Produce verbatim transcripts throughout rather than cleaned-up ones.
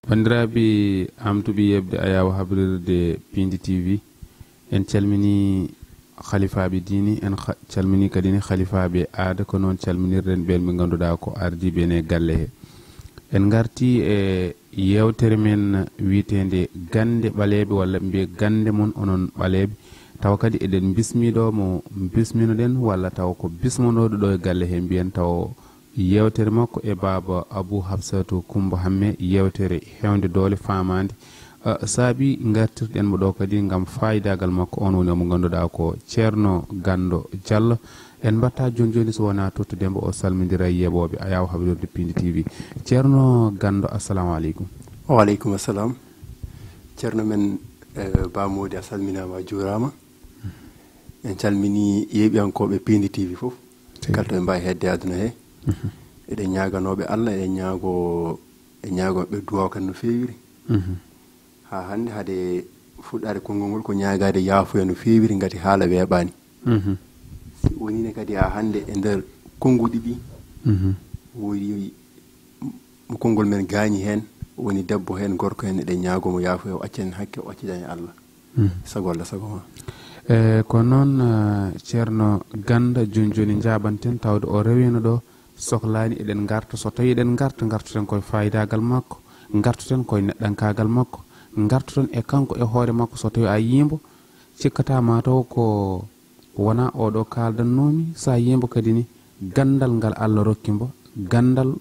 Banndiraaɓe, am tuɓi yeɓde ayaawo habrirde Piindi T V. En calminii halifaaɓe diine, en ha- calminii kadi ne halifaaɓe aada, ko noon calminirɗen ɓeen ɓe ngannduɗaa ko ardiiɓe en e galle he. En ngartii e yeewtere men wiyeteende gannde ɓaleeɓe, walla mbiye gannde mon onon ɓaleeɓe. Tawa kadi eɗen bismiɗo mo bisminoɗen, walla tawa ko bismonooɗo ɗo e galle he, mbiyen tawa yeewtere makko e baaba Abou Hafsatou Coumba Hammé, yeewtere heewde doole faamaande. Ah, saabi ngartirɗen mo ɗo kadi ngam faayidaagal makko, on woni mo ngannduɗaa ko Ceerno Ganndo Diallo. En mbaɗta jooni jooni so wonaa tottudembo o salmindira e yeeɓooɓe ayaawo habrirde Piindi T V. Ceerno Ganndo, assalamu aleykum. Wa aleykum assalam. Ceerno men, eh, Ba Moodi, a salminaama, a juuraama. En calminii yeeɓiyankooɓe Piindi T V fof, kala to ɓe mbaawi heedde aduna he. Mhm. Eɗen ñaaganooɓe Allah, eɗen ñaago, eɗen ñaago ɓe duwaaw kadi no feewiri. Mhm. Haa hannde, hade fuɗɗaade konngol ngol, ko ñaagaade yaafuya no feewiri, ngati haala weeɓaani. Mhm. Si wonii ne kadi haa hannde e nder konnguɗi ɗi, mhm, woodi mo konngol men gaañi heen, woni debbo heen, gorko heen, eɗen ñaagoo mo yaafuya, o acca en hakke, o accida en Allah. Mhm. Sago Allah, sago ma. E, ko noon, eh, Ceerno Gannda, jooni jooni njaaɓanten, tawde o rewiino ɗo, soklaani eɗen ngarta. So tawii eɗen ngarta, ngartoten koye faayidaagal makko, ngartoten koye neɗɗankaagal makko, ngartoten e kanko e hoore makko. So tawii a yii mbo, cikkataa maa taw ko wonaa oɗo kaaldatnoomi, so a yii mbo kadi ni, ganndal ngal Allah rokki mbo, ganndal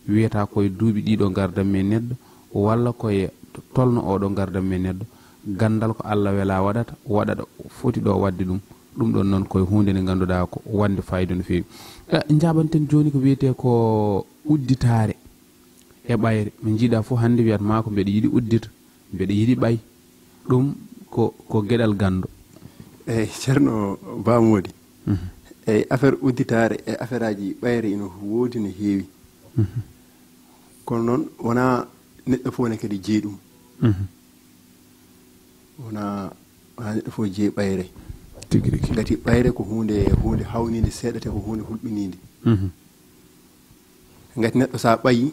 wiyataa ko e duuɓi ɗiɗo ngardan men neɗɗo, walla ko e tolno oɗo ngardan men neɗɗo. Ganndal ko Allah welaa waɗata, waɗata foti ɗo waɗde ɗum. Ɗum ɗon noon ko e huunde nde ngannduɗaa ko wonde faayiida no feewi. Eh, njaaɓanten jooni ko wiyetee ko udditaare e ɓayre. Min njiiɗaa fof hannde wiyat maa ko mbeɗa yiɗi uddita, mbeɗa yiɗi ɓay. Ɗum ko, ko geɗal ganndo. Eyi, Ceerno Ba Moodi. Mhm. Eyi, affaire udditaare e affaireuji ɓayre ina woodi, no heewi. Mhm. Kono noon, wonaa neɗɗo fof ne kadi jeyi ɗum. Mhm. Wonaa, wonaa neɗɗo fof jeyi ɓayre. Tigi rigi. Ngati ɓayre ko huunde, huunde hawniinde seeɗa, te ko huunde hulɓiniinde. Mhm. Ngati neɗɗo so a ɓayi,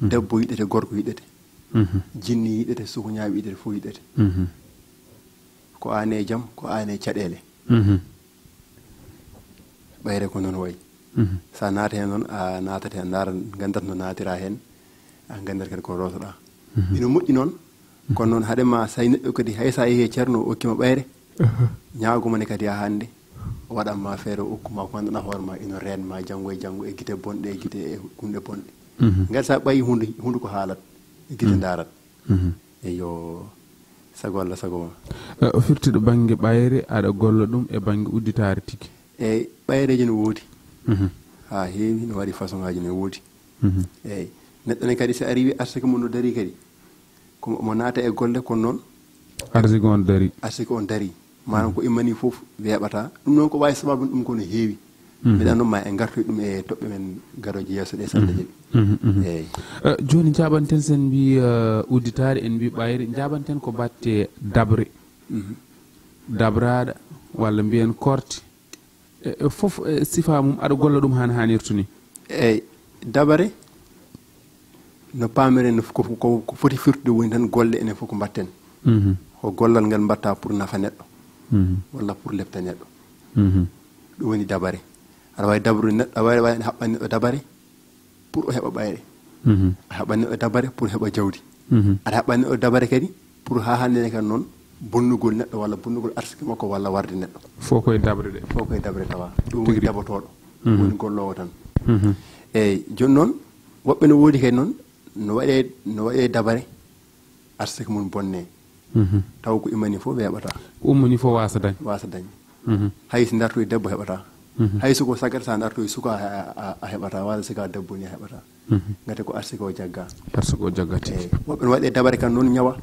mhm, debbo yiɗete, gorko yiɗete. Mhm. Jinni yiɗete, sukuñaaɓe yiɗete, fof yiɗete. Mhm. Ko aan e jam, ko aan e caɗeele. Mhm. Ɓayre ko noon wayi. Mhm. So a naata heen noon, a naatata heen, ndaara, nganndat no naatira heen, a nganndat kadi ko rootoɗaa. Mhm. Ina moƴƴi noon, mhm, kono noon haɗe ma, so tawi neɗɗo kadi, hay so a yehii e ceerno, o okki ma ɓayre, aha, ñaago mo ne kadi haa hannde, o waɗan ma feere, o okku ma ko ngannduɗaa hoore ma, ina reen ma janngo e janngo e gite bonɗe, e gite e gumɗe bonɗe. Mhm. Ngati so a ɓayi huunde, huunde ko haalat, e gite, mhm, ndaarat. Mhm. Eyo, sago Allah, sago ma. Eh, o firti ɗo bannge ɓayre, aɗa golla ɗum e bannge udditaare tigi. Eyi, ɓayreeji no woodi. Mhm. Haa heewi, no waɗi façon ŋaaji no woodi. Mhm. Eyi, neɗɗo ne kadi, so ari wi arsike mum no darii kadi, ko mo naata e golle, kono noon arsike on darii. Arsike on darii. Maanaam, mhm, ko immanii fof weeɓataa. Ɗum noon ko waawi sababu ɗum ko no heewi. Mhm. Mbiɗa noon ma en ngartoy ɗum e toɓɓe men garooje yeeso ɗe, so Allah, mhm, jaɓi. Mhm, mhm. Eeyi. Eh, jooni njaaɓanten, sen mbii, eh, udditaare, en mbii ɓayre, njaaɓanten ko batte dabre. Mhm. Dabraaɗa, walla mbiyen korte. E, e fof, e sifa mum, aɗa golla ɗum hano hanirta ni? Eeyi, dabare, no paamiren, no ko, ko, ko foti firtude woni tan golle enen fof ko mbatten. Mhm. Ko gollal ngal mbatta pour nafa neɗɗo, mhm, walla pour lepta neɗɗo. Mhm. Ɗum woni dabare. Aɗa waawi dabrude neɗɗo, aɗa waawi, waawi haɓɓande neɗɗo dabare pour o heɓa ɓayre. Mhm. A haɓɓande neɗɗo dabare pour heɓa jawdi. Mhm. Aɗa haɓɓande neɗɗo dabare kadi pour haa hannde ne kadi noon bonnugol neɗɗo walla bonnugol arsike makko walla warde neɗɗo. Fof koye dabre de. Fof koye dabre tawa. Ɗum woni, tigi rigi, dabotooɗo. Mhm. Woni golloowo tan. Mhm. Eeyi, jooni noon, woɓɓe no woodi kadi noon, no waɗee, no waɗee dabare, arsike mum bonnee. Mhm. Taw ko immanii fof weeɓataa. Ko ummanii fof waasa dañ. Waasa dañ. Mhm. Hay so ndartoyi debbo heɓataa. Mhm. Hay so ko sagata, so a ndartoyi suka a, a, a heɓataa, walla sika debbo ni a heɓataa. Mhm. Ngati ko arsike o jagga. Arsike o jagga tigi. Eeyi. Woɓɓe no waɗee dabare kan noon ñawa.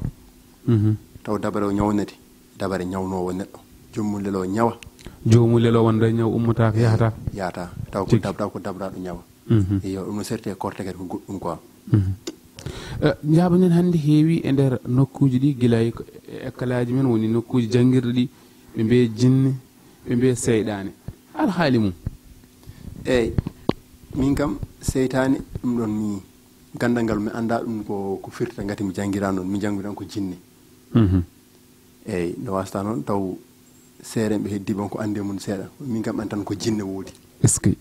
Mhm. Taw dabare o ñawnete. Dabare ñawnoowo neɗɗo. Joomum lelo ñawa. Joomum lelo wonde ñaw ummataako, eeyi, yahata. Yahata. Taw ko, tigi, dab-, taw ko dabraaɗo ñawa. Mhm. Eyo, ɗum no serti e korte kadi ko goɗɗum quoi. Mhm. Eh, njaabanen hannde heewi e nder nokkuuji ɗi, gila e ko, e ekkalaaji men woni nokkuuji janngirɗe ɗi, ɓe mbiye jinne, ɓe mbiye seyɗaane. Alhaali mum? Eeyi, min kam seytaane ɗum ɗon mi, Ganndal ngal mi anndaa ɗum ko, ko firta, ngati mi janngiraa noon, mi janngiraa ko jinne. Eeyi, no waasata noon taw seerenɓe heddiiɓe on ko anndi e mum seeɗa. Min kam anndi tan ko jinne woodi. Est-ce que?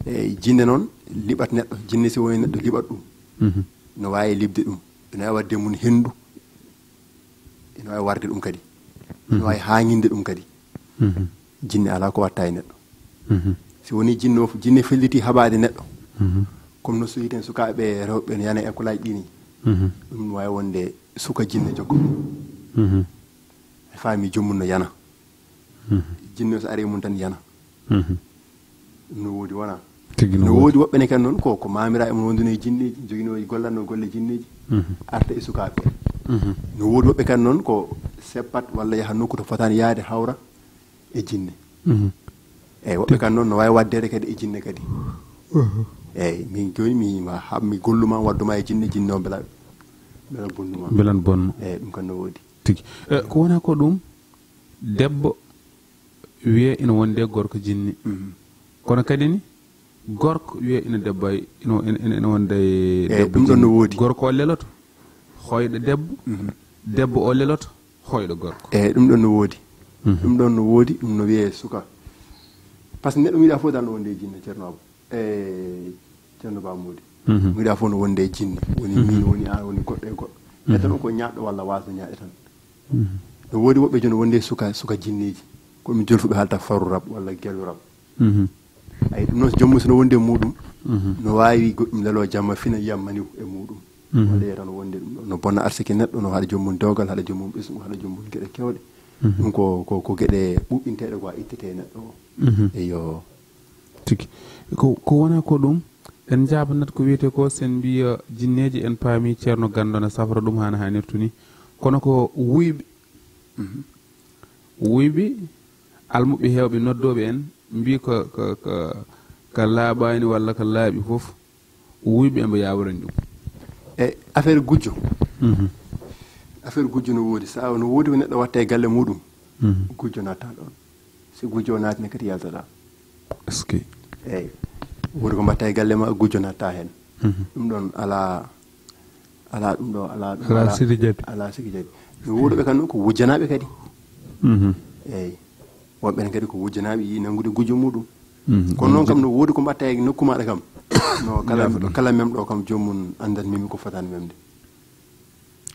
Eeyi, jinne noon liɓat neɗɗo, jinne si woni neɗɗo liɓat ɗum. No waawi liɓde ɗum, ene waawi waɗde mum henndu, ene waawi warde ɗum kadi. Ene waawi haañinde ɗum kadi. Jinne alaa ko watta e neɗɗo. Si woni jinne o, jinne felliti haɓaade neɗɗo. Comme no so yiten sukaaɓe rewɓe no yana e école aji ɗi ni. Ɗum no waawi wonde suka jinne jokko. E faami joomum no yana. Jinne o so ari e mum tan yana. Ɗum no woodi wona. Tigi no No woodi. Woodi woɓɓe ne kan noon ko, ko maamira e mum wonduno e jinneeji, joginoo e gollatnoo golle jinneeji, arta e sukaaɓe. No woodi woɓɓe kan noon ko seppat walla yaha nokku to fotaani yaade hawra e jinne. Eeyi, woɓɓe kan noon no waawi waɗdeede kadi e jinne kadi. Eeyi, min jooni mi ma haɓ mi golluma waɗduma e jinne, jinne o mbela, mbela bonnuma. Mbelan bonno. Eeyi, ɗum kan no woodi. Tigi. Eh, ko wona ko ɗum, debbo wiye ina wonde gorko jinni. Kono kadi ni, gorko wiye ina debbo ay, ina, ina, ina, ina wonde Eeyi, debbo ɗum ɗon jinni. No woodi. Gorko o leloto, hoyɗo debbo, debbo o leloto, hoyɗo gorko. Eeyi, ɗum ɗon no woodi. Ɗum ɗon no woodi, ɗum no wiyee suka. Par ce que neɗɗo mi yiɗa fof tan no wonde e jinne, Ceerno Abou. E Ceerno Ba Moodi. Mi yiɗa fof no wonde e jinne. Woni min, woni aan, woni goɗɗo e goɗɗo. E tan ko ñaaɗɗo walla waasde ñaaɗde tan. No woodi woɓɓe jooni wonde suka, suka jinneeji. Ko min jolfuɓe haalta faru rab walla gelu rab. Ay, ɗum noon so joom mum so no wondi e muɗum, no waawi goɗɗum leloo jamma fina yiya maniw e muɗum. Walla yiya tan wonde ɗum ɗo no bonna arsike neɗɗo, no haɗa joom mum dewgal, haɗa joom mum ɓesngu, haɗa joom mum geɗe kewɗe. Ɗum ko, ko, ko geɗe ɓuɓɓinteeɗe ko a ittetee e neɗɗo o. Eyo. Tigi. Ko, ko wona ko ɗum, en njaabanat ko wiyetee ko, sen mbiya jinneeji, en paami Ceerno Ganndo na safra ɗum hana hanirtu ni. Kono ko wuyɓe, wuyɓe, almuɓɓe heewɓe noddooɓe en, mbii ko, ko, ko, ko laaɓaani walla ko laaɓi fof, wuyɓe embo yaawrani ɗum. E affaire gujjo. Affaire gujjo no woodi. Sa no woodi ko neɗɗo watta e galle muɗum, gujjo natta ɗon. Si gujjo o naatine kadi yaltata. Est-ce que? Eeyi. Woodi ko mbatta e galle ma, gujjo natta heen. Ɗum ɗon alaa, alaa ɗum ɗo, alaa ɗum, Alaa alaa, siki jaɓi. Alaa siki jaɓi. No woodi ɓe kan noon ko wujjanaaɓe kadi. Eeyi. Woɓɓe ne kadi ko wujjanaaɓe yiɗi nanngude gujjo muɗum. Kono noon kam no woodi ko mbatta e nokku maaɗa kam. No kala, Jaafoɗon. Kala memɗo kam joomum anndan memi ko fotaani memde.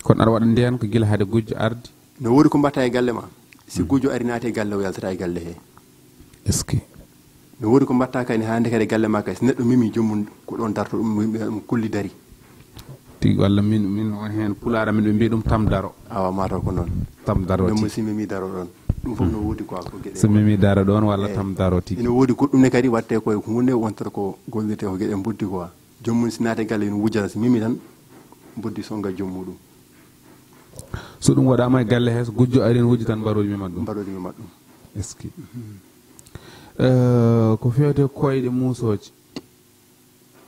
Kono aɗa waɗa ndeen ko gila hade gujjo arde? No woodi ko mbatta e galle ma. Si gujjo ari naati e galle o yaltata e galle he. Est-ce que? No woodi ko mbatta kadi hannde kadi e galle ma kadi. Si neɗɗo memi joomum ko ɗon darto ɗum, yimɓe ɗum kulli dari. Tigi walla min, min on heen pulaar amin ɓe mbiya ɗum tam daro. Awa mataw ko noon. Tam daro Joomum tigi. Si memi daro ɗon. Ɗum fof no woodi quoi ko geɗe. So memi daro ɗon walla Eeyi. Tam daro tigi. Ina woodi goɗɗum ne kadi watte koye ko hunde wontata ko gollirte ko geɗe mboddi quoi. Joomum si naati e galle ina wujjata si memi tan mboddi songa joom muɗum. So ɗum waɗaama e galle he so gujjo ari ne wujja tan mbarooji memat ɗum. Mbarooji memat ɗum. Est-ce que? Eh, ko feewte koyɗe muusooje.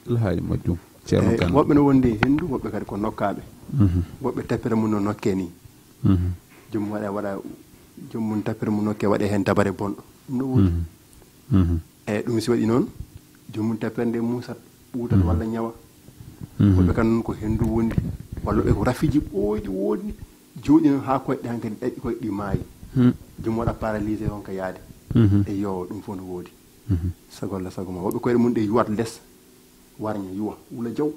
Alhaali majjum. Ceerno Eeyi, Kan. Woɓɓe no wondi e henndu, woɓɓe kadi ko nokkaaɓe. Woɓɓe tappere mum no nokke ni. Joomum waɗa, waɗa, joomum tappere mum nokke waɗe heen dabare bonɗo. Ɗum no woodi. Eeyi, ɗum si waɗi noon, joomum tappere nde muusat, ɓuutat walla ñawa. Woɓɓe kan noon ko henndu wondi, walla ɓe ko rafiiji ɓooyɗi woodi, jooɗi noon haa koyɗe hankadi ɗaɗi koyɗe ɗi maayi. Joomum waɗa paralysé on ka yaade. Eeyi, yo, ɗum fof no woodi. Sago Allah, sago ma. Woɓɓe koyɗe mum ɗe yuwat les, warña, yuwa, wula jaw.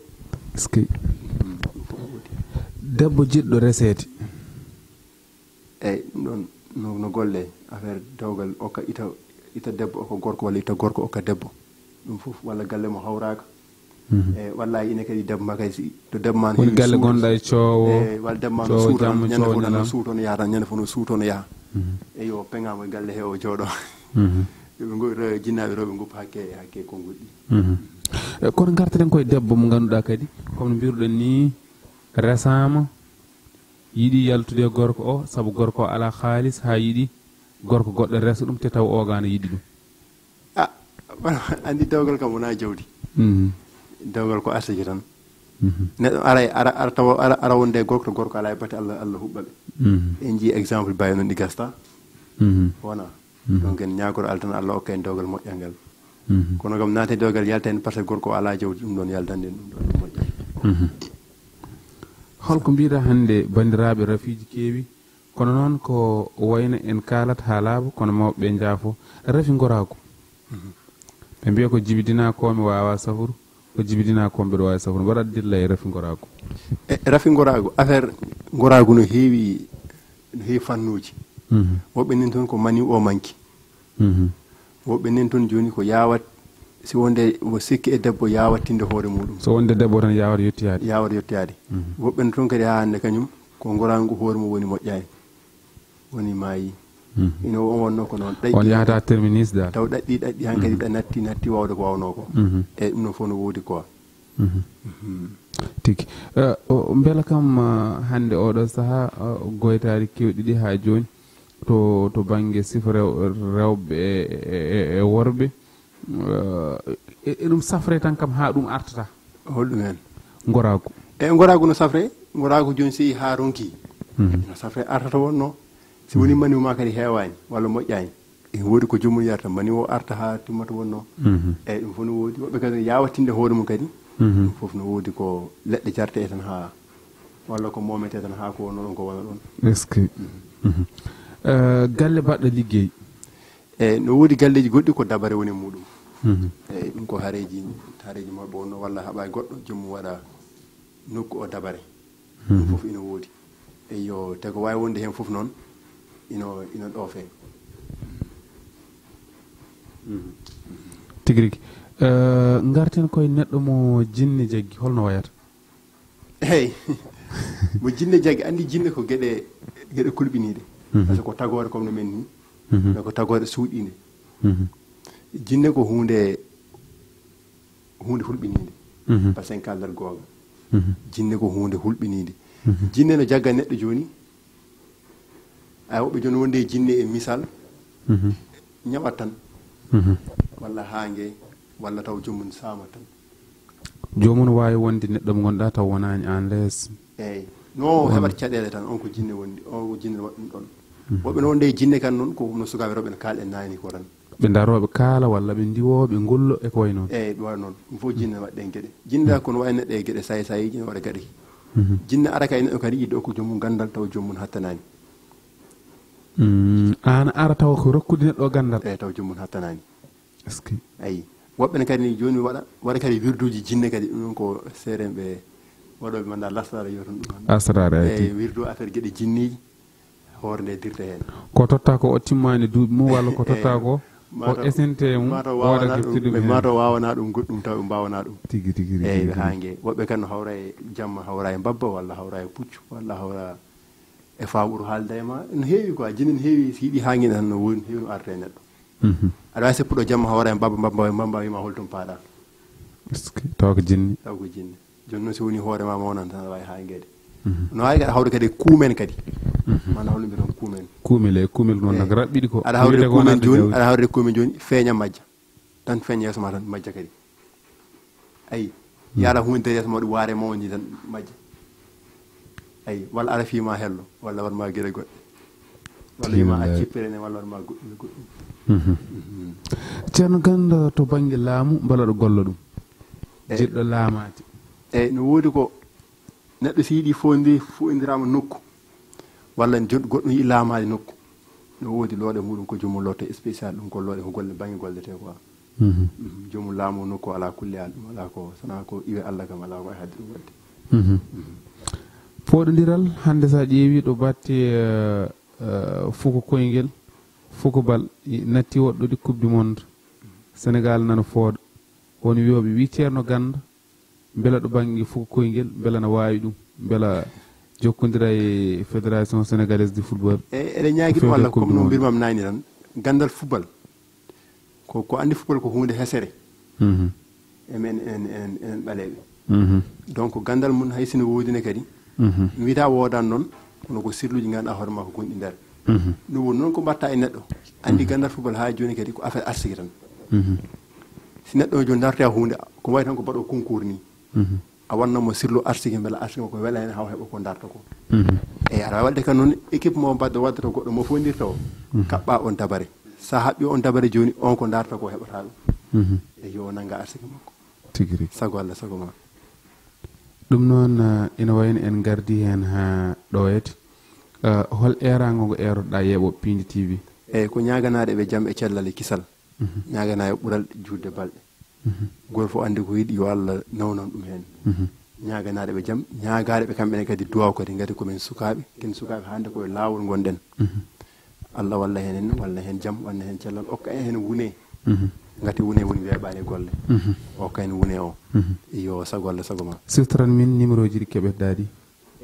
Est-ce que? Ɗum fof no woodi. Debbo jiɗɗo reseede. Eeyi, ɗum ɗon no, no golle affaire dewgal, okka ita, ita debbo, okka gorko, walla ita gorko, okka debbo. Ɗum fof, walla galle mo hawraaka. Eeyi, wallahi, ine kadi debbo ma kadi, si to debbo ma no Woni heewi galle suuɗo, gonɗo e coowo, eeyi, walla debbo ma no coowo suuto tan, jamma, ñande coowo fof no ñalawma. Suuto no yaha tan, ñande fof no suuto no yaha. Eeyi, o peŋaama e galle he o jooɗo. Ɓe ngo-, re-, jinnaaɓe rewɓe ngoppa hakke, hakke konngol ɗi. Eh, kono ngartaɗen koye debbo mo ngannduɗaa kadi, comme no mbiruɗen ni, resaama, yiɗi yaltude e gorko o, sabu gorko o alaa haalis, haa yiɗi gorko goɗɗo resa ɗum, te taw oga na yiɗi ɗum. Ah, anndi dewgal kam wonaa jawdi. Dewgal ko arsike tan. Neɗɗo ara, ara, ara tawa, ara, ara wonde e gorko, to gorko alaa e batte, Allah, Allah huɓɓa ɓe. En njii exemple bayo noon ɗi gasta. Wona. Donc en ñaagoro Allah tan, Allah okka en dewgal moƴƴal ngal. Kono kam naate dewgal yalta en, par ce que gorko o alaa jawdi, ɗum ɗon yaltande en, ɗum ɗon moƴƴal. Mhm. Holko mbiɗa hannde banndiraaɓe? Rafiiji keewi, kono noon ko wayno en kaalat haa laaɓa, kono mawɓe ɓe njaafo. Rafi ngoraagu. Mhm. Ɓe mbiya ko jibidinaa ko mi waawaa safru, ko jibidinaa ko mbeɗa waawi safru. Mbaɗa dilla e rafi ngoraagu. E, rafi ngoraagu, affaire ngoraagu no heewi, no heewi fannuuji. Mhm. Woɓɓe nen toon ko mani o manki. Mhm. Woɓɓe nen toon jooni ko yawat, si wonde o sikki e debbo, yawat tinde hoore muɗum. So wonde debbo tan yawat yettoyaade. Yawat yettoyaade. Mhm. Woɓɓe nen toon kadi haa hannde kañum ko ngoraagu hoore mum woni moƴƴaani. Woni maayi. Mhm. Ina o wonno ko noon. On yahata terminus dal. Taw ɗaɗɗi, ɗaɗɗi hankadi Mhm. ɗa natti, natti wawde ko wawnoo ko. Mhm. E ɗum noon fof no woodi quoi. Mhm. Mhm. Tigi. Eh, o, mbela kam, ah, hannde oɗo sahaa, ah, goytaari kewɗi ɗi haa jooni to, to bannge sifa rew-, rewɓe e, e, e, e worɓe, eh, e, e ɗum safre tan kam haa ɗum artata? Holɗum heen? Ngoraagu. E ngoraagu no safre, ngoraagu jooni so yehii haa ronki. Mhm. No safre artata wonno. Si woni Mhm. mani ma kadi heewaani walla moƴƴaani. Ina woodi ko joomum yarata, mani o arta haa timmata wonno. Mhm. Eeyi, ɗum fof no woodi. Woɓɓe kadi no yaawa tinde hoore mum kadi. Mhm. Ɗum fof no woodi ko leɗɗe jarte tan haa, walla ko moomete tan haa ko wonno ɗon ko wona ɗon. Est-ce que? Mhm. Mhm. Eh, galle baɗɗo liggey? Eeyi, no woodi galleeji goɗɗi ko dabare woni e muɗum. Mhm. Eeyi, ɗum ko hareeji, hareeji mawɓe wonno walla haɓa e goɗɗo, joomum waɗa nokku o dabare. Ɗum Mhm. fof ina woodi. Eyyo, te ko waawi wonde heen fof noon, ina, ina ɗoofe. Mhm. Tigi rigi. Eh, ngarten koye neɗɗo mo jinne jaggi, holno wayata? Eeyi, mo jinne jaggi, anndi jinne ko geɗe, geɗe kulɓiniiɗe. Mhm. Par ce que ko tagoore comme no men ni, Mhm. mais ko tagoore suuɗiinde. Mhm. Jinne ko huunde, huunde hulɓiniinde. Mhm. Par ce que en kaaldat goonga. Mhm. Jinne ko huunde hulɓiniinde. Mhm. Jinne no jagga neɗɗo jooni. Ay, woɓɓe jooni wonde e jinne e misal, Mhm. ñawat tan. Mhm. Walla haange, walla taw joomum saama tan. Joomum no waawi wonde neɗɗo mo ngonnduɗaa taw wonaani aan lees. Eeyi. No Won- heɓata caɗeele tan, on ko jinne wondi, on ko jinne waɗi ɗum ɗon. Mhm. Woɓɓe no wonde e jinne kan noon, ko no sukaaɓe rewɓe no kaal en naani ko tan. Ɓe darooɓe kaala walla ɓe ndiwooɓe ngollo e ko wayi noon. Eeyi, ɗum waɗa noon. Ɗum fof jinne waɗi ɗeen geɗe. Jinne ko no wayi neɗɗo e geɗe sayi sayi, jinne waɗa gaɗi. Mhm. Jinne ara kay neɗɗo kadi yiɗde okko joomum ganndal taw joomum hattanaani. Mm, aan ara taw ko rokkude neɗɗo ganndal. Eeyi, taw joomum hattanaani. Est-ce que? Ayi. Woɓɓe ne kadi ni jooni waɗa, waɗa kadi wirduuji jinne kadi, ɗum ɗon ko seerenɓe waɗooɓe manda lasraare yo tan ɗum. Asraare, ayi, Eeyi, tigi. Wirdu affaire geɗe jinniiji. Hoore nde dirta heen. Ko totta ko o timmaani duuɓi mum walla ko totta Eeyi. ko o Mataw, esente mum mataw o waɗa waawanaa ɗum, heftude mum heen. Mataw waawanaa ɗum goɗɗum taw ɓe mbaawanaa ɗum. Tigi, tigi, tigi, Eeyi, tigi. Haa nge. Woɓɓe kan no hawra e jamma, hawra e mbabba walla hawra e puccu walla hawra e fawru haalda e ma. No heewi quoi, jinne no heewi, si yiɗi haa nge tan no woodi, no heewi no arta e neɗɗo. Mhm. Aɗa waawi seppuɗo jamma hawra e mbabba, mbabba, mbabba wiima holtum paaɗa. Est-ce que taw ko jinne? Taw ko jinne. Jooni noon, so woni hoore ma mawnan tan, aɗa waawi haangeede. Mhm. No waawi kadi hawde kadi e kuumen kadi. Mhm. Maanaam, holno mbiyaton kuumen? Kuumel, e kuumel noon, Eeyi. Nag raɓɓiɗi ko. Aɗa hawde Wiyete ko kuumen wonande jooni, jawdi. Aɗa hawde kuumen jooni, feeña majja. Tan feeña yeeso ma tan, majja kadi. Ayi, Mhm. yaara huunde nder yeeso ma, ɗum waare mawni tan, majja. Ayi, walla ara fii ma hello, walla war ma gere goɗɗe. Walla wiima a Tiiɗal. Cippere ne, walla war ma goɗɗum e goɗɗum. Mhm. Mhm. Ceerno Gannda, to bannge laamu, mbela ɗo golla ɗum? Eeyi. Jiɗɗo laamaade. Eeyi, no woodi ko neɗɗo si yiɗi fondi-, foondiraama nokku, walla jod-, goɗɗum yiɗi laamaade nokku, no woodi looɗe muɗum ko joomum loote spécial, ɗum ko looɗe ko golle bannge golletee quoi. Mhm. Mhm. Joomum laamu nokku alaa kulli haal, ɗum alaa ko, so wonaa ko iwe Allah kam, alaa ko waawi haɗde ɗum waɗde. Mhm. Mhm. Pooɗondiral, hannde so a ƴeewi ɗo batte, eh, eh, fuku koyngel, fuku bal, i-, natti woɗɗude Coupe du Monde, Sénégal nana fooɗa. Won wiyooɓe, wii Ceerno Gannda, mbela ɗo bannge fuku koyngel, mbela na waawi ɗum, mbela jokkondira e Fédération Sénégalaise de Football. E, eɗen ñaagi ɗum Fewde Allah, Coupe comme du no Monde. Mbirmam naani tan, ganndal football, ko, ko anndi football ko huunde hesere. Mhm. E men, en, en, en ɓaleeɓe. Mhm. Donc, ganndal mum hay sino woodi ne kadi, Mhm. mi wiyata woodan noon, kono ko sirluuji ngannduɗaa hoore maa ko gonɗi nder. Mhm. No woni noon ko mbatta e neɗɗo. Anndi Mhm. ganndal football haa jooni kadi ko affaire arsike tan. Mhm. Si neɗɗo jooni dartoya huunde, ko wayi tan ko mbaɗo concours ni. Mhm. A wanna mo sirlu arsike, mbela arsike ko wela heen, haw heɓa ko darta ko. Mhm. Eyi, aɗa waawi waɗde kan noon, équipe mo mbaɗɗo waddata goɗɗo mo fondirta o, Mhm. kaɓɓa on dabare. Sa haɓɓi on dabare jooni, on ko darta ko heɓata ɗum. Mhm. E yo nannga arsike makko. Tigi rigi. Sago Allah, sago ma. Ɗum noon, eh, ina wayno en ngardi heen haa ɗooyat. Eh, hol eeraango ngo eerotoɗaa yeeɓooɓe Piindi T V? Eeyi, ko ñaaganaade ɓe jam e cellal e kisal. Mhm. Ñaaganaaɓe ɓural juutde balɗe. Mhm. Gooto fof anndi ko yiɗi, yo Allah nawnan ɗum heen. Mhm. Ñaaganaade ɓe jam, ñaagaade ɓe kamɓe ne kadi duwaaw kadi, ngati ko men sukaaɓe, ken sukaaɓe hannde ko e laawol ngonɗen. Mhm. Allah walla heen en, walla heen jam, walla heen cellal, okka en heen wune. Mhm. Ngati wune woni weeɓaani golle. Mhm. Okka en wune o. Mhm. Yo sago Allah, sago ma. Siftoran min numéro ji ɗi keɓetɗaa ɗi.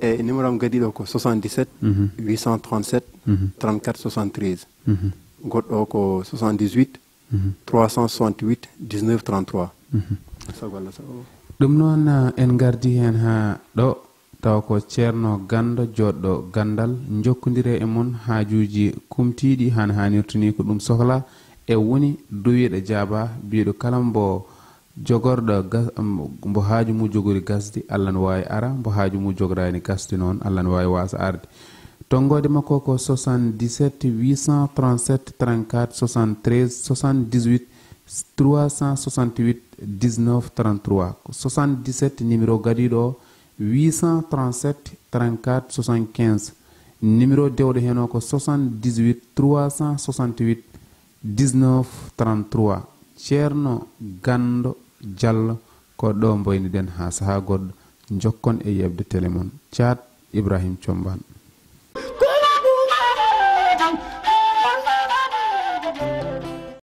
E numéro am gadiiɗo ko soixante-dix-sept, mhm, huit cent trente-sept, mhm, trente-quatre soixante-treize. Mhm. Goɗɗo o ko soixante-dix-huit, mhm, trois cent soixante-huit, dix-neuf trente-trois. Mhm. Sago Allah, sago. Ɗum noon, eh, en ngardi heen haa ɗo, tawa ko Ceerno Ganndo, jooɗɗo Ganndal, njokkondire e mon haajuuji kumtiiɗi, hano haanirta ni ko ɗum sohla, e woni duwiiɗo jaaba, biyɗo kala mbo jogorɗo gas-, mbo haaju mum jogori gasde, Allah no waawi ara, mbo haaju mum jogoraani gasde noon, Allah no waawi waasa arde. Tonngoode makko ko soixante-dix-sept huit cent trente-sept trente-quatre soixante-treize, soixante-dix-huit trois cent soixante-huit dix-neuf trente-trois. Ko soixante-dix-sept numéro gadiiɗo o, huit cent trente-sept trente-quatre soixante-quinze. Numéro dewɗo heen o ko soixante-dix-huit trois cent soixante-huit dix-neuf trente-trois. Ceerno Ganndo Jallo, ko ɗo mboyniɗen haa sahaa goɗɗo, njokkon e yeɓde télé mon. Caat Ibrahim Combaan.